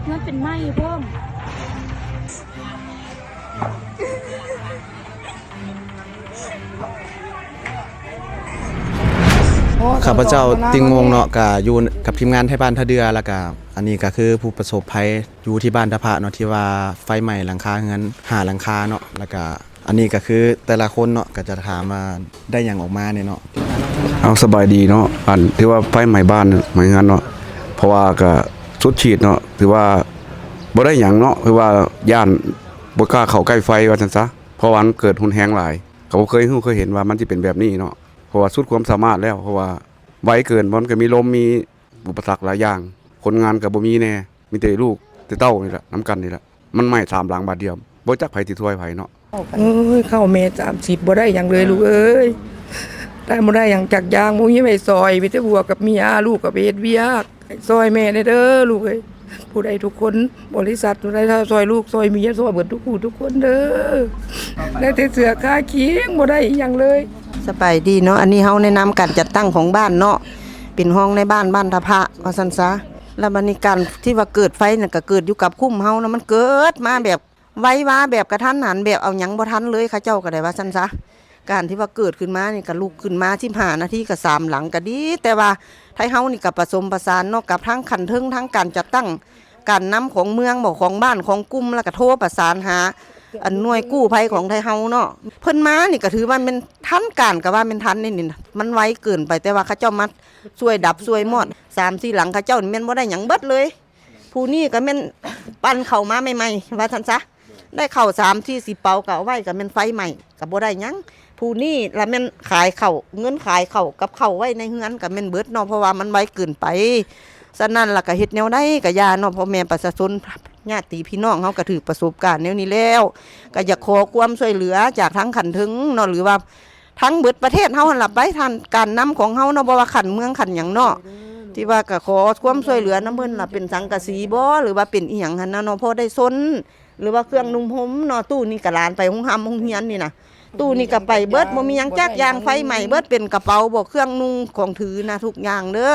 ມັນເປັນໄມ້ພ້ອມ. ຂ້າພະເຈົ້າ ຕິງວົງ ເນາະ ກະຢູ່ກັບທີມງານໄທບ້ານທ່າເດື່ອ ແລ້ວກະອັນນີ້ກະຄືຜູ້ປະສົບໄພຢູ່ທີ່ບ້ານທ່າພະເນາະ ທີ່ວ່າໄຟໄໝ້ຫຼັງຄາເຮືອນຫ້າຫຼັງຄາເນາະ ແລ້ວກະ ອັນນີ້ກໍຄືແຕ່ລະຄົນເນາະ ກໍຈະຖາມວ່າໄດ້ຫຍັງອອກມາແດ່ເນາະ. ເອົາ ສະບາຍດີເນາະ ອັນທີ່ວ່າໄຟໄໝ້ບ້ານໄໝ້ເຮືອນເນາະ ເພາະວ່າກໍສຸດຂີດເນາະ ຖືວ່າບໍ່ໄດ້ຫຍັງເນາະ ຄືວ່າຢ້ານບໍ່ກ້າເຂົ້າໃກ້ໄຟວ່າຊັ້ນຊະ ເພາະວ່າມັນເກີດຮຸນແຮງຫຼາຍ ກໍບໍ່ເຄີຍຮູ້ເຄີຍເຫັນວ່າມັນຊິເປັນແບບນີ້ເນາະ ເພາະວ່າສຸດຄວາມສາມາດແລ້ວ ເພາະວ່າໄວເກີນ ມັນກໍມີລົມມີ ອຸປະສັກຫຼາຍຢ່າງ ຄົນງານກໍບໍ່ມີແດ່ ມີແຕ່ລູກແຕ່ເຕົ້ານີ້ລະ ນຳກັນນີ້ລະ ມັນໄໝ້ສາມຫຼັງບາດດຽວ ບໍ່ຈັກໃຜຊິຊ່ວຍໃຜເນາະ. ໂອ້ຍ ເຂົ້າແມ່ສາມສິບ ບໍ່ໄດ້ຫຍັງເລີຍລູກເອີຍ ໄດ້ບໍ່ໄດ້ຫຍັງຈັກຢ່າງ ບໍ່ມີໃຜຊ່ອຍ ມີແຕ່ຜົວກັບເມຍ ລູກກໍໄປເຮັດວຽກ ຊ່ອຍແມ່ແດ່ເດີລູກເອີຍ ຜູ້ໃດທຸກຄົນ ບໍລິສັດຜູ້ໃດຊ່ອຍລູກຊ່ອຍເມຍ ຊ່ອຍເບິດທຸກຜູ້ທຸກຄົນເດີ ໄດ້ແຕ່ເສື້ອຄາຄຽງ ບໍ່ໄດ້ອີ່ຫຍັງເລີຍ. ສະບາຍດີເນາະ ອັນນີ້ເຮົາໃນນາມການຈັດຕັ້ງຂອງບ້ານເນາະ ເປັນຮອງນາຍບ້ານ ບ້ານທ່າພະ ວ່າຊັ້ນຊະ ແລ້ວບັດນີ້ການທີ່ວ່າເກີດໄຟນັ້ນ ກໍເກີດຢູ່ກັບຄຸ້ມເຮົາເນາະ ມັນເກີດມາແບບໄວວາ ແບບກະທັນຫັນ ແບບເອົາຫຍັງບໍ່ທັນເລີຍ ເຂົາເຈົ້າກໍໄດ້ວ່າຊັ້ນຊະ ການທີ່ວ່າເກີດຂຶ້ນມານີ້ ກໍລຸກຂຶ້ນມາສິບຫ້ານາທີກໍສາມຫຼັງກໍດີ ແຕ່ວ່າໄທເຮົານີ້ກໍປະສົມປະສານເນາະ ກັບທາງຂັ້ນເທິງ ທາງການຈັດຕັ້ງ ການນຳຂອງເມືອງບໍ ຂອງບ້ານ ຂອງກຸ່ມ ແລ້ວກໍໂທປະສານຫາ ອັນໜ່ວຍກູ້ໄພຂອງໄທເຮົາເນາະ ເພິ່ນມານີ້ກໍຖືວ່າແມ່ນທັນການ ກໍວ່າແມ່ນທັນນີ້ ມັນໄວເກີນໄປ ແຕ່ວ່າເຂົາເຈົ້າມາຊ່ວຍດັບຊ່ວຍມອດ ສາມສີ່ຫຼັງ ເຂົາເຈົ້ານີ້ແມ່ນບໍ່ໄດ້ຫຍັງເບິດເລີຍ ຜູ້ນີ້ກໍແມ່ນປັ່ນເຂົ້າມາໃໝ່ໆ ວ່າຊັ້ນຊະ ໄດ້ເຂົ້າສາມສີ່ສິບເປົາ ກໍເອົາໄວ້ ກໍແມ່ນໄຟໄໝ້ ກໍບໍ່ໄດ້ຫຍັງ ຜູ້ນີ້ລະແມ່ນຂາຍເຂົ້າ ເງິນຂາຍເຂົ້າກັບເຂົ້າໄວ້ໃນເຮືອນກໍແມ່ນເບິດເນາະ ເພາະວ່າມັນໄວເກີນໄປ ສະນັ້ນລະກໍເຮັດແນວໃດກໍຢ່າເນາະ ພໍ່ແມ່ປະຊາຊົນ ຍາດຕິພີ່ນ້ອງເຮົາກໍຖືກປະສົບການແນວນີ້ແລ້ວ ກໍຢາກຂໍຄວາມຊ່ວຍເຫຼືອຈາກທາງຂັ້ນເທິງເນາະ ຫຼືວ່າທັງເບິດປະເທດເຮົາຫັ້ນລະໄປ ທ່ານການນຳຂອງເຮົາເນາະ ບໍ່ວ່າຂັ້ນເມືອງຂັ້ນຫຍັງເນາະ ທີ່ວ່າກໍຂໍຄວາມຊ່ວຍເຫຼືອນຳເພິ່ນລະ ເປັນສັງກະສີບໍ ຫຼືວ່າເປັນອີ່ຫຍັງຫັ້ນນະເນາະ ພໍໄດ້ຊົນ ຫຼືວ່າເຄື່ອງນຸ່ງຫົ່ມເນາະ ຕູ້ນີ້ກໍຫຼານໄປໂຮງຮ່ຳໂຮງຮຽນນີ້ນະ ຕູ້ນີ້ກໍໄປເບິດ ບໍ່ມີຫຍັງຈັກຢ່າງ ໄຟໄໝ້ເບິດ ເປັນກະເປົາບໍ ເຄື່ອງນຸ່ງຂອງຖືນະ ທຸກຢ່າງເດີ.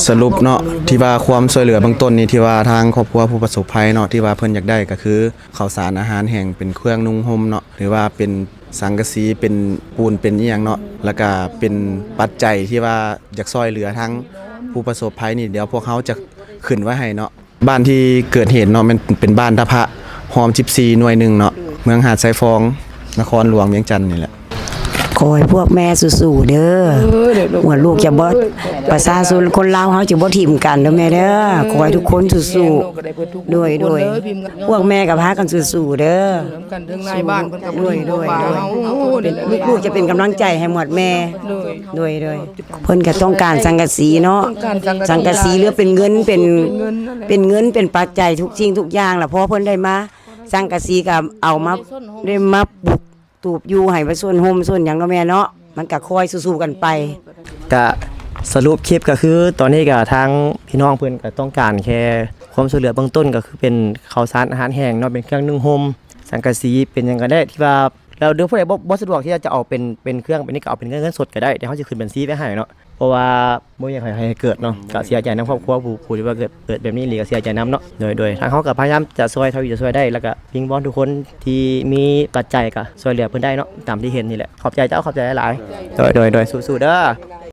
ສະຫຼຸບເນາະ ທີ່ວ່າຄວາມຊ່ວຍເຫຼືອເບື້ອງຕົ້ນນີ້ ທີ່ວ່າທາງຄອບຄົວຜູ້ປະສົບໄພເນາະ ທີ່ວ່າເພິ່ນຢາກໄດ້ກໍຄືເຂົ້າສານອາຫານແຫ້ງ ເປັນເຄື່ອງນຸ່ງຫົ່ມເນາະ ຫຼືວ່າເປັນສັງກະສີ ເປັນປູນ ເປັນອີ່ຫຍັງເນາະ ແລ້ວກະເປັນປັດໄຈທີ່ວ່າຢາກຊ່ວຍເຫຼືອທາງຜູ້ປະສົບໄພນີ້ ດຽວພວກເຮົາຈະຂຶ້ນໄວ້ໃຫ້ເນາະ. ບ້ານທີ່ເກີດເຫດເນາະ ແມ່ນເປັນບ້ານທ່າພະ ຮ່ອມສິບສີ່ ໜ່ວຍໜຶ່ງເນາະ ເມືອງຫາດຊາຍຟອງ ນະຄອນຫຼວງວຽງຈັນນີ້ແຫຼະ. ຂໍໃຫ້ພວກແມ່ສູ້ໆເດີ ເອີ ເດີລູກ ວ່າລູກຈະບໍ່ ເອີ ປະຊາຊົນຄົນລາວເຮົາຈະບໍ່ຖິ້ມກັນເດີແມ່ເດີ ເອີ ຂໍໃຫ້ທຸກຄົນສູ້ໆ ໂດຍໆ ພວກແມ່ກໍພາກັນສູ້ໆເດີ ນຳກັນເຖິງນາຍບ້ານເພິ່ນກໍບໍ່ຖິ້ມບໍ່ປະເຮົາ ເປັນ ລູກໆຈະເປັນກຳລັງໃຈໃຫ້ໝວດແມ່ ໂດຍໆ ໂດຍໆ ເພິ່ນກໍຕ້ອງການສັງກະສີເນາະ ຕ້ອງການສັງກະສີ ສັງກະສີ ຫຼືເປັນເງິນ ເປັນ ເປັນເງິນ ເປັນເງິນ ເປັນປັດໄຈທຸກສິ່ງທຸກຢ່າງລະ ພໍເພິ່ນໄດ້ມາ ສັງກະສີກໍເອົາມາ ໄດ້ມາປຸກຕູບຢູ່ໃຫ້ມັນໂຊນຮົ່ມໂຊນຫຍັງເນາະແມ່ເນາະ ມັນກໍຄ່ອຍສູ້ໆກັນໄປ. ກະສະຫຼຸບຄລິບກໍຄື ຕອນນີ້ກໍທາງພີ່ນ້ອງເພິ່ນກໍຕ້ອງການແຄ່ຄວາມຊ່ວຍເຫຼືອເບື້ອງຕົ້ນ ກໍຄືເປັນເຂົ້າສານອາຫານແຫ້ງເນາະ ເປັນເຄື່ອງນຸ່ງຫົ່ມ ສັງກະສີ ເປັນຫຍັງກໍໄດ້ທີ່ວ່າ ແລ້ວເດີຜູ້ໃດບໍ່ ບໍ່ສະດວກທີ່ຈະເອົາເປັນ ເປັນເຄື່ອງ ເປັນນີ້ກໍເອົາເປັນເງິນ ເງິນສົດກໍໄດ້ ດຽວເຮົາຊິຂຶ້ນບັນຊີໄວ້ໃຫ້ເນາະ ເພາະວ່າບໍ່ຢາກໃຫ້ ໃຫ້ເກີດເນາະ ກໍເສຍໃຈນຳຄອບຄົວຜູ້ ຜູ້ທີ່ວ່າເກີດ ເກີດແບບນີ້ອີ່ຫຼີກໍເສຍໃຈນຳເນາະ ໂດຍ ໂດຍ ທາງເຮົາກໍພະຍາຍາມຈະຊ່ວຍເທົ່າທີ່ຈະຊ່ວຍໄດ້ ແລ້ວກໍວິງວອນທຸກຄົນທີ່ມີປັດໄຈກໍຊ່ວຍເຫຼືອເພິ່ນໄດ້ເນາະ ຕາມທີ່ເຫັນນີ້ແຫຼະ ຂອບໃຈເຈົ້າ ຂອບໃຈຫຼາຍໆ ໂດຍ ໂດຍ ໂດຍ ສູ້ໆເດີ.